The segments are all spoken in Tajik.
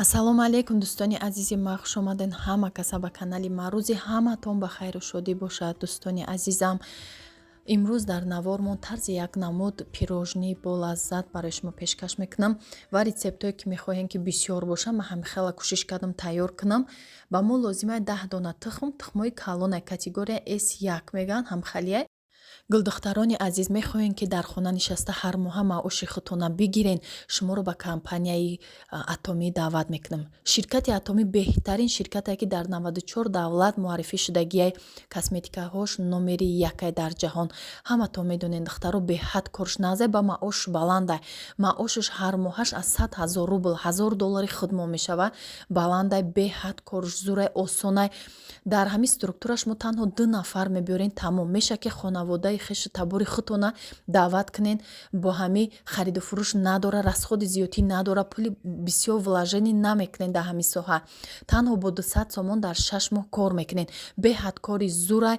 Ассалому алайкум, дӯстони азизи ма, хушомаден ҳама каса ба канали ма. Рӯзи ҳаматон ба хайру шодӣ бошад, дӯстони азизам. Имрӯз дар навормон тарзи як намуд пирожни бо лаззат барои шумо пешкаш мекунам ва рецептое, ки мехоҳем, ки бисёр бошад, ман ҳамихела кӯшиш кардам тайёр кунам. Ба мо лозимай 10 дона тухм, тухмҳои калонай, категория С1 мегӯянд, ҳамхалияй. Гулдухтарони азиз, мехоҳем, ки дар хона нишаста ҳар моҳа маоши худтона бигирен? Шуморо ба компанияи Атомӣ даъват мекунам. Ширкати Атомӣ беҳтарин ширкате, ки дар 94 давлат муаррифӣ шудагиай, косметикаҳош номери якай дар ҷаҳон. Ҳаматон медонед, духтаро, беҳад корш нағзе, ба маош баландай. Маошаш ҳар моҳаш аз 100 000 рубл, 1000 доллари худмо мешавад. Баландай, беҳад корш зурай, осонай. Дар ҳамин структура шумо танҳо ду нафар мебиёрен, тамом. Мешавад, ки хонаводаи хешу табори худтона даъват кунен. Бо ҳамин хариду фурӯш надора, расходи зиёдтӣ надора, пули бисёр вложение намекунен. Дар ҳамин соҳа танҳо бо 200 сомон дар 6 моҳ кор мекунен. Беҳад кори зурай.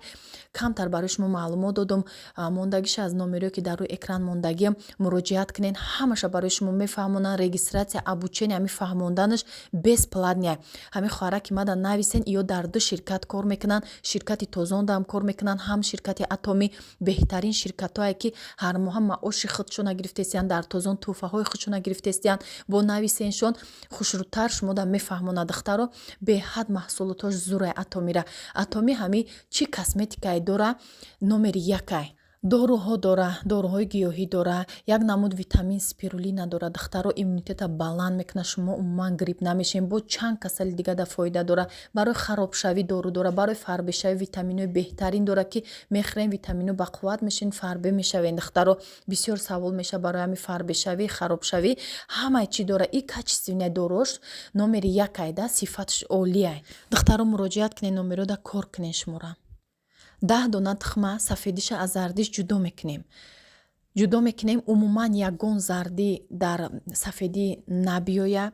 Камтар барои шумо маълумот додум, мондагиша аз номериё, ки дар рӯи экран мондагиам, муроҷиат кунен, ҳамаша барои шумо мефаҳмонанд. Регистрация, обучение, ҳамин фаҳмонданаш бесплатный. Ҳамин хоҳара, ки мада нависен, ё дар ду ширкат кор мекунанд: ширкати Тозондаам кор мекунанд, ҳам ширкати Атомӣ. Беҳтарин ширкатҳое, ки ҳар моҳа маоши худшона гирифтесиянд, дар Тозон тӯҳфаҳои худшона гирифтесиянд. Бо нависеншон, хушрӯтар шумода мефаҳмонад. Духтаро, беҳад маҳсулотош зурай Атомира. Атомӣ ҳамин чӣ косметикае дора, номери якай. Доруҳо дора, доруҳои гиёҳӣ дора, як намуд витамин спирулина дора, духтаро, иммунитета баланд мекунад, шумо умуман грипп намешавед, бо чанд касали дигада фоида дора. Барои харобшавӣ дору дора, барои фарбешавӣ витаминҳои беҳтарин дора, ки мехӯрем витаминҳо, бақувват мешавед, фарбе мешавед. Духтаро, бисёр савол мешавад барои ҳамин фарбешавӣ, харобшавӣ, ҳамаи чӣ дора. И качественный доруош номери якайда, сифаташ олиай. Духтаро, муроҷиат кунед, номерода кор кунед. Шумора 10 дона тухма, сафедиша аз зардиш ҷудо мекунем. Ҷудо мекунем, умуман ягон зардӣ дар сафедӣ набиёя.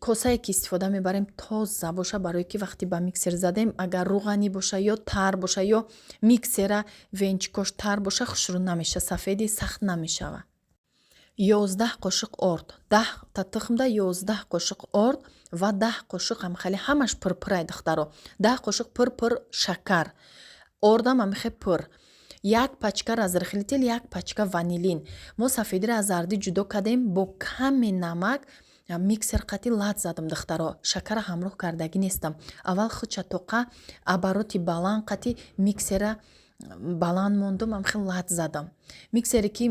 Косае, ки истифода мебарем, тоза боша, барое ки вақте ба миксер задем, агар рӯғанӣ боша ё тар боша, ё миксера венчикош тар боша, хушрӯ намеша, сафеди сахт намешава. 11 қошиқ орд, 10-та тухмда 11 қошиқ орд ва 10 қошиқ ҳамхеле, ҳамаш пурпурай, духтаро, 10 қошиқ пурпур шакар, ордам ҳамихе пур, як пачка разрыхлитель, як пачка ванилин. Мо сафедиро аз зардӣ ҷудо кардем, бо каме намак миксер қати лат задам. Духтаро, шакара ҳамроҳ кардагӣ нестам. Аввал худша тоқа обороти баланд қати миксера баланд мондум, ҳамхел лат задам. Миксере, ки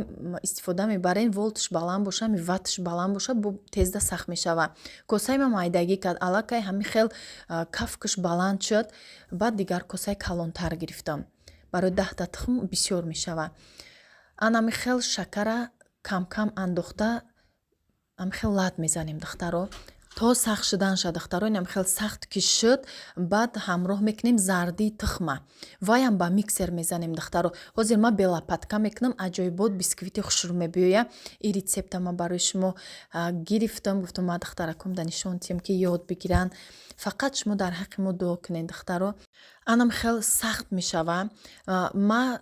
истифода мебарем, волтш баланд боша, ҳами ваттш баланд боша, бо тезда сахт мешава. Косаи ма майдагӣ кард, аллакай ҳамин хел кафкаш баланд шуд. Баъд дигар косаи калонтар гирифтам, барои 10-та тухм бисёр мешава. Анами хел шакара камкам андохта, ҳамихел лат мезанем, духтаро, то сахт шудан ша. Духтаро, инам хел сахт ки шуд, баъд ҳамроҳ мекунем зардии тухма, ваям ба миксер мезанем. Духтаро, ҳозир ман бе лопатка мекунам, аҷоибот бисквити хушрӯ мебиёя. Ин рецепта ман барои шумо гирифтам, гуфтам, ма духтараком да нишон тиҳам, ки ёд бигиранд. Фақат шумо дар ҳаққи мо дуо кунед. Духтаро, анам хел сахт мешава. Ма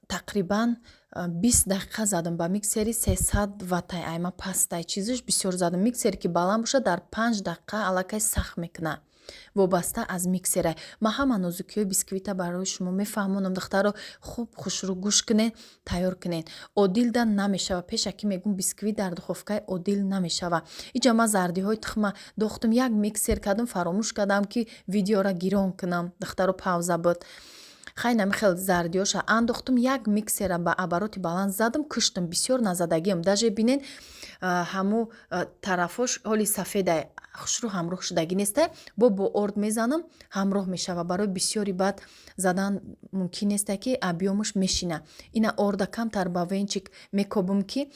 тақрибан 20 дақиқа задам ба миксери 300 ваттай, айма пастай чизаш бисёр задам. Миксере, ки баланд бошад, дар 5 дақиқа аллакай сахт мекунад, вобаста аз миксера. Ман ҳама нозукиҳои бисквита барои шумо мефаҳмонам. Духтаро, хуб хушрӯ гӯш кунед, тайёр кунед. Одилда намешава, пешакӣ мегӯм, бисквит дар духовкаи одил намешава. Иҷа ман зардиҳои тухма дохтум, як миксер кардам, фаромӯш кардам, ки видеора гирон кунам. Духтаро, пауза буд. Хай, намихел зардиёша андохтум, як миксера ба обороти баланд задам, куштам, бисёр назадагиам. Даже бинен, ҳаму тарафош ҳоли сафеда, хушрӯ ҳамроҳ шудагӣ неста. Бо орд мезанам, ҳамроҳ мешава. Барои бисёри баъд задан мумкин неста, ки объёмаш мешина. Ина орда камтар ба венчик мекобам, ки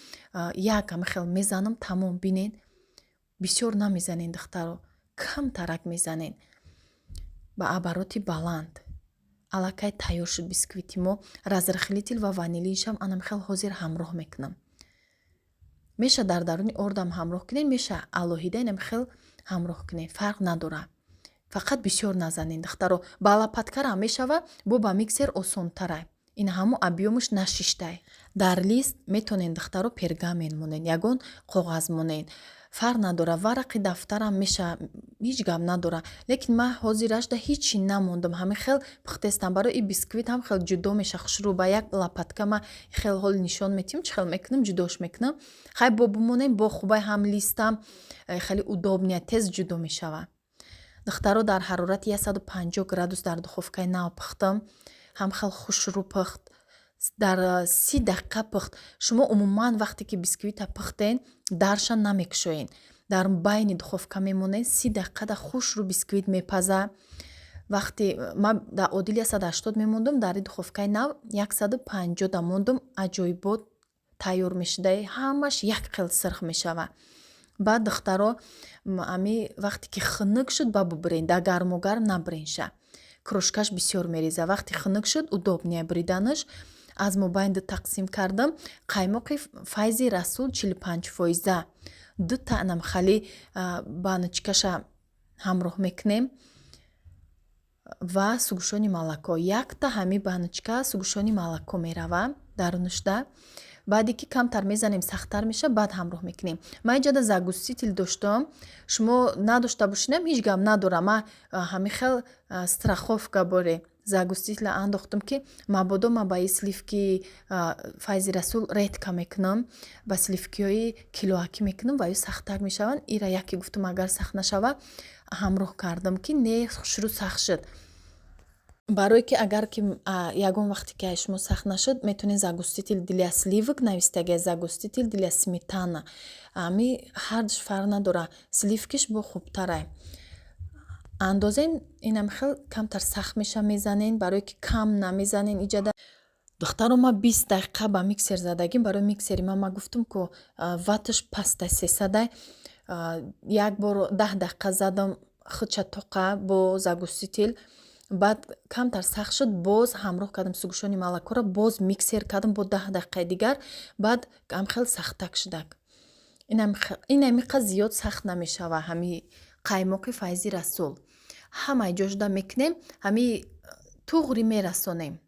як ҳамихел мезанам, тамом. Бинен, бисёр намезанен, духтаро, камтарак мезанен ба обороти баланд. Аллакай тайёр шуд бисквити мо. Разрыхлитель ва ванилиншам анамхел ҳозир ҳамроҳ мекунам. Меша дар даруни ордам ҳамроҳ кунед, меша алоҳида инамхел ҳамроҳ кунед, фарқ надорад. Фақат бисёр назанед, духтаро. Ба лопаткарам мешава, бо ба миксер осонтара. Ин ҳамо объёмаш нашиштай. Дар лист метонед, духтаро, пергамент монед, ягон коғаз монед. Фарқ надора, варақи дафтарам меша, ҳеҷ гап надора. Лекин ман ҳозирашда ҳичи намондам, ҳамин хел пухтестам. Барои и бисквит ҳам хел ҷудо меша хушрӯ ба як лопатка. Ма хел ҳол нишон метиҳам, чӣ хел мекунам, ҷудош мекунам. Хай, бо бимонем, бо хубай ҳам листам хеле удобный, тез ҷудо мешава. Духтаро, дар ҳарорати 150 градус дар духовкаи нав пухтам. Ҳам хел хушрӯ пухт, дар 30 дақиқа пухт. Шумо умуман вақте ки бисквита пухтен, дарша намекушоен, дар байни духовка мемонед, 30 дақиқада хушрӯ бисквит мепаза. Вақте ман дар одил 180 мемондум, дар духовкаи нав 150 да мондум. Аҷоибот тайёр мешуда, ҳамаш як хел сирх мешава. Баъд, духтаро, ами вақте ки хунук шуд, ба бубирен, дар гарму гарм набиренша, крошкаш бисёр мереза. Вақте хунук шуд, удобнее бриданаш. Аз мобайн ду тақсим кардам. Қаймоқи Файзи Расул 45 фоиза, дута анам хали баночкаша ҳамроҳ мекунем ва сгущённый молоко, якта ҳами баночка сгущённый молоко мерава дарунашда. Баъде ки камтар мезанем, сахттар меша, баъд ҳамроҳ мекунем. Ман инҷода загуститель доштам, шумо надошта бошинам, ҳеҷ гап надорам. Ман ҳамин хел страховка боре загустителя андохтам, ки мабодо. Ман ба и сливки Файзи Расул редко мекунам, ба сливкиҳои килоакӣ мекунам ва ё сахттар мешаванд. Ира яке гуфтам, агар сахт нашава, ҳамроҳ кардам, ки не, хушрӯ сахт шуд. Барое ки агар ки ягон вақте ки шумо сахт нашуд, метавонед загуститель для сливок навистагия, загуститель для сметана, ами ҳардуш фарқ надора, сливкиш бо хубтарай. Андозен, инам хел камтар сахт меша, мезанен, барое ки кам намезанен иҷада. Духтаро, ма 20 дақиқа ба миксер задагим. Барои миксери ма гуфтум, ку ватташ паста, 300-ай. Як бор 10 дақиқа задам худша тоқа бо загуститель. Баъд камтар сахт шуд, боз ҳамроҳ кардам сгущённый молокоро, боз миксер кардам бо 10 дақиқаи дигар. Баъд ҳамхел сахтак шудак. Инамиқа зиёд сахт намешава. Ҳами қаймоқи Файзи Расул ҳамаи ҷошуда мекунем, ҳами туғри мерасонем.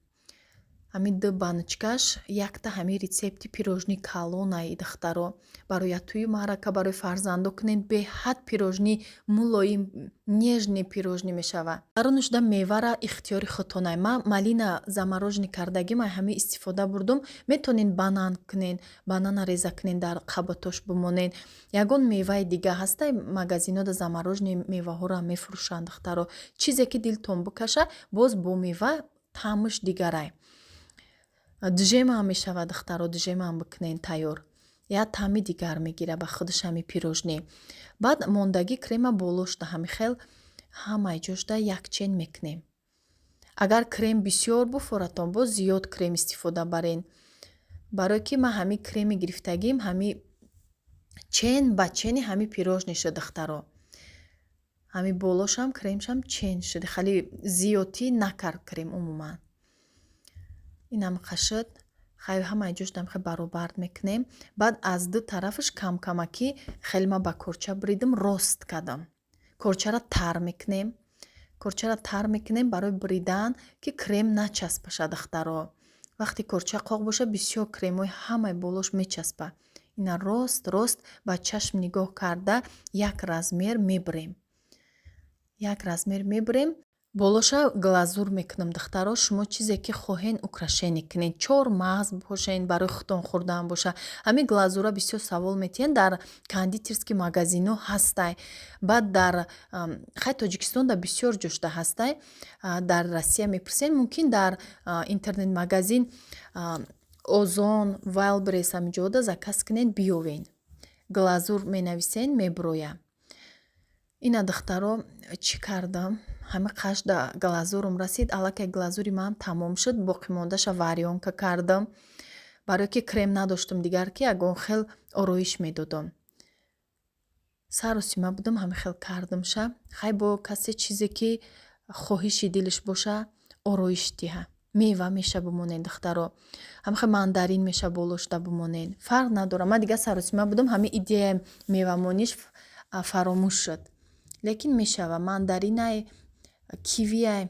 Ҳами ду баночкаш якта ҳами рецепти пирожни калонаи. Духтаро, барои тӯю маърака, барои фарзандо кунед, беҳад пирожни мулоим, нежный пирожни мешава. Дарунашда мевара ихтиёри худтонай. Ман малина замороженный кардагим, ай ҳами истифода бурдум. Метавонед банан кунед, банана реза кунед, дар қаботош бимонед. Ягон меваи дига ҳастай, магазинода замороженный меваҳоро мефурӯшанд. Духтаро, чизе ки дилтон бикаша, боз бо мева таъмаш дигарай. Джемам мешавад, духтаро, джемам бикунен тайёр, як таъми дигар мегира ба худаш ҳами пирожни. Баъд мондагӣ крема болошда ҳами хел ҳамаи ҷошда якчен мекунем. Агар крем бисёр буфоратон, боз зиёд крем истифода барен. Барое ки ман ҳами креми гирифтагим, ҳами чен ба чени ҳами пирожни шуд. Духтаро, ҳами болошам кремшам чен шуд, хеле зиёдтӣ накард крем умуман. Инам қашид, хай, ҳамаи ҷошдам хел баробар мекунем. Баъд аз ду тарафаш камкамакӣ хеле ма ба корча буридим, рост кардам. Корчаро тар мекунем, корчаро тар мекунем барои буридан, ки крем начаспаша. Духтаро, вақте корча қоқ боша, бисёр кремҳои ҳамаи болош мечаспа. Ина рост рост ба чашм нигоҳ карда як размер мебурем, як размер мебурем. Болоша глазур мекунам. Духтаро, шумо чизе ки хоҳен, украшение кунед, чор мағз бошен, барои худтон хӯрдан боша. Ҳамин глазура бисёр савол метиҳанд, дар кондитерский магазинҳо ҳастай. Баъд дар хай, Тоҷикистонда бисёр ҷошта ҳастай, дар Россия мепурсен, мумкин дар интернет магазин Озон, Вайлдберриз, ҳамин ҷода заказ кунед, биёвен. Глазур менависен, мебуроя. Ина, духтаро, чӣ кардам? Ҳами қашда глазурум расид, аллакай глазури ман тамом шуд. Боқимондаша варёнка кардам, барое ки крем надоштам дигар, ки ягон хел ороиш медодам. Саросима будам, ҳами хел кардамша. Хай, бо касе чизе ки хоҳиши дилаш боша, ороиш диҳа. Мева меша бимонед, духтаро, ҳамихел мандарин меша болошта бимонед, фарқ надорам. Ман дигар саросима будам, ҳами идеяи мевамониш фаромӯш шуд, лекин мешава мандаринай, кивиай,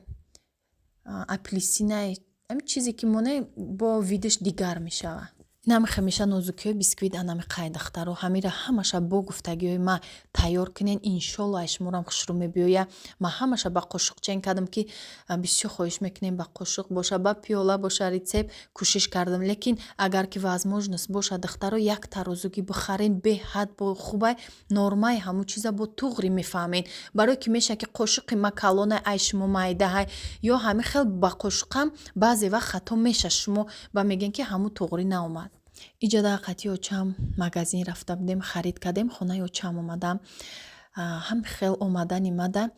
апельсинай, ҳамин чизе ки моне, бо видаш дигар мешава. Инами ҳамеша нозукиҳои бисквит анами қай, духтаро. Ҳамира ҳамаша бо гуфтагиҳои ма тайёр кунен, иншолло ай шуморам хушрӯ мебиёя. Ма ҳамаша ба қошуқ чен кардам, ки бисёр хоҳиш мекунем, ба қошуқ боша, ба пиёла боша рецепт, кӯшиш кардам. Лекин агар ки возможность боша, духтаро, як тарозугӣ бихарен, беҳад бо хубай, нормаи ҳамун чиза бо туғри мефаҳмед. Барое ки меша ки қошуқи ма калонай, ай шумо майдаҳай, ё ҳамин хел ба қошуқам баъзе вақт хато меша, шумо ба мегӯен, ки ҳамун туғрӣ наомад. Иҷода қати очам магазин рафта будем, харид кардем, хонаи очам омадам. Ҳам хел омадани мада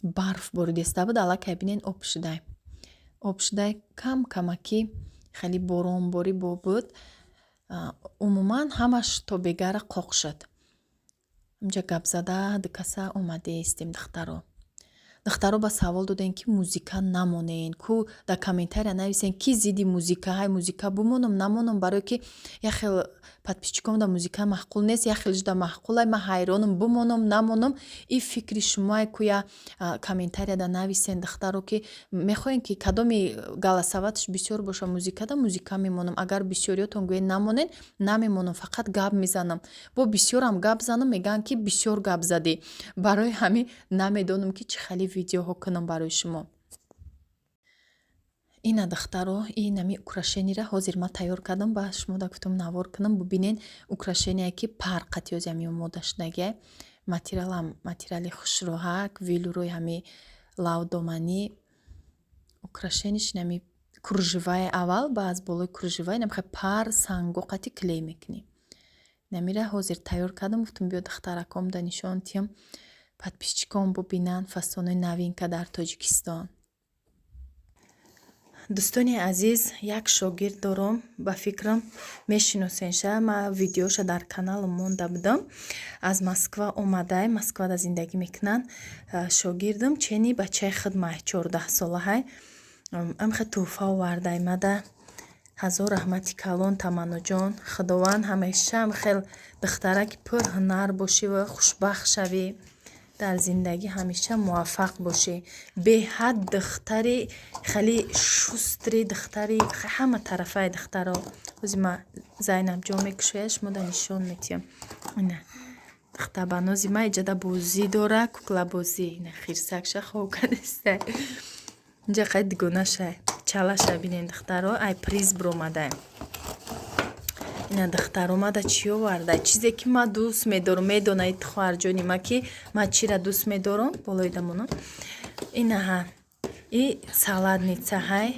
барф боридиста буд, аллакай бинен, об шудай, об шудай, кам камакӣ хеле боронборӣ бо буд. Умуман ҳамаш то бегара қоқ шуд. Инҷа гап зада дукаса омадеистем, духтаро. Духтаро ба савол додем, ки музика намонен ку, дар комментария нависен, ки зидди музика ҳай, музика бумонам, намонам, барое ки як хел подписчиком да музика маъқул нест, як хелш да маъқулай. Ман ҳайронам, бумонам, намонам, и фикри шумое куя комментарияда нависен, духтаро, ки мехоҳем, ки кадоми голосовать ш бисёр боша, музикада музика мемонам. Агар бисёриётон гӯед намонен, намемонам, фақат гап мезанам. Бо бисёрам гап занам, мегӯянд, ки бисёр гап задӣ. Барои ҳамин намедонам, ки чӣ хеле видеоҳо кунам барои шумо. Ина, духтаро, инами украшение ра ҳозир ман тайёр кардам, ба шумо да гуфтам навор кунам, бубинен. Украшение ки пар қатиёзи ҳами омода шудагиай, материалам материали хушрӯҳак, велюрои ҳами лавдоманӣ. Украшение ш инами кружева и аввал, ба аз болои кружева инам хел пар санго қати клей мекунем. Инамира ҳозир тайёр кардам, гуфтам, биё, духтараком да нишон тиҳам, подписчикон бубинанд фасонои новинка дар Тоҷикистон. Дӯстони азиз, як шогирд дорам, ба фикрам, мешиносенша, ман видеоша дар каналам монда будам. Аз Москва омадай, Москвада зиндагӣ мекунанд. Шогирдам чени бачаи хидмай, 14-солаҳай. Амхе тӯҳфа овардай мада. Ҳазор раҳмати калон, Таманноҷон. Худованд ҳамеша хел духтараки пурҳунар бошӣ ва хушбахт шавӣ, дар зиндагӣ ҳамеша муваффақ бошӣ. Беҳад духтари хеле шустрый, духтари ҳама тарафаи. Духтаро, ҳози ма Зайнабҷон мекушояд, шумо да нишон метиҳам. Ина духтарбанози ма иҷода бозӣ дора, куклабозӣ. Ина хирсакша хоб кардеста, инҷа қай дугонаша, чалаша бинен, духтаро, ай приз биромадай. Ина духтар омада, чӣ оварда? Чизе ки ман дӯст медорам. Медонаед, хоҳарҷони ма, ки ман чира дӯст медорам, болои дамонам. Инаҳа, и салатница ҳай,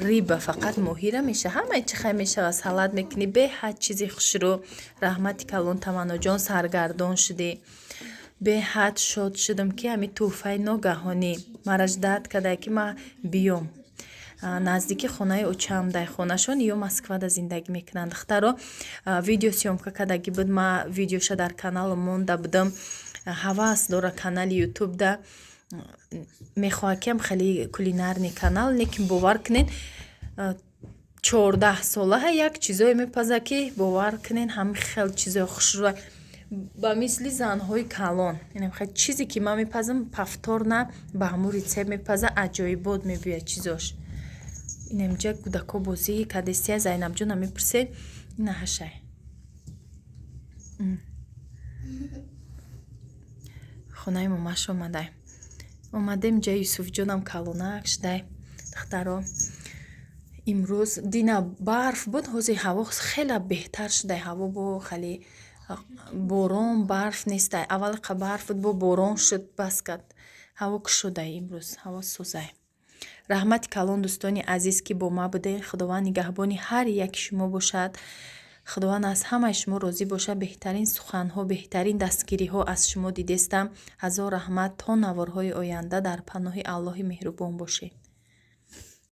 рыба, фақат моҳира меша, ҳамаи чи хай мешава, салат мекунӣ, беҳад чизи хушрӯ. Раҳмати калон, Таманноҷон, саргардон шудӣ. Беҳад шод шудам, ки ҳами тӯҳфаи ногаҳонӣ мара ждать кардае, ки ман биём. Наздики хонаи очам дай хонашон, ё Москвада зиндагӣ мекунанд. Духтаро, видео съёмка кардагӣ буд, ма видеоша дар каналам монда будам. Ҳавас дора канали ютубда, мехоҳад, ки ам хеле кулинарный канал, лекин бовар кунед, 14-солаҳа як чизое мепазад, ки бовар кунед, ҳами хел чизои хушрӯ, ба мисли занҳои калон. Чизе ки ман мепазам, повторно ба ҳамун рецепт мепаза, аҷоибот мебиёяд чизош. Инамҷа кӯдако бозӣ кардестия, Зайнабҷона мепурсед. Ина ҳашай хонаи момаш омадай. Омадем ҷа, Юсуфҷонам калонак шудай. Духтаро, имрӯз дина барф буд, ҳозир ҳаво хеле беҳтар шудай. Ҳаво бо хеле борон, барф нестай. Аввал қа барф буд, бо борон шуд, бас кард, ҳаво кушодай, имрӯз ҳаво сӯзай. Раҳмати калон, дӯстони азиз, ки бо ма будед. Худованд нигаҳбони ҳар яки шумо бошад. Худованд аз ҳамаи шумо розӣ бошад. Беҳтарин суханҳо, беҳтарин дастгириҳо аз шумо дидестам. Ҳазор раҳмат. То наворҳои оянда дар паноҳи Аллоҳи меҳрубон бошед.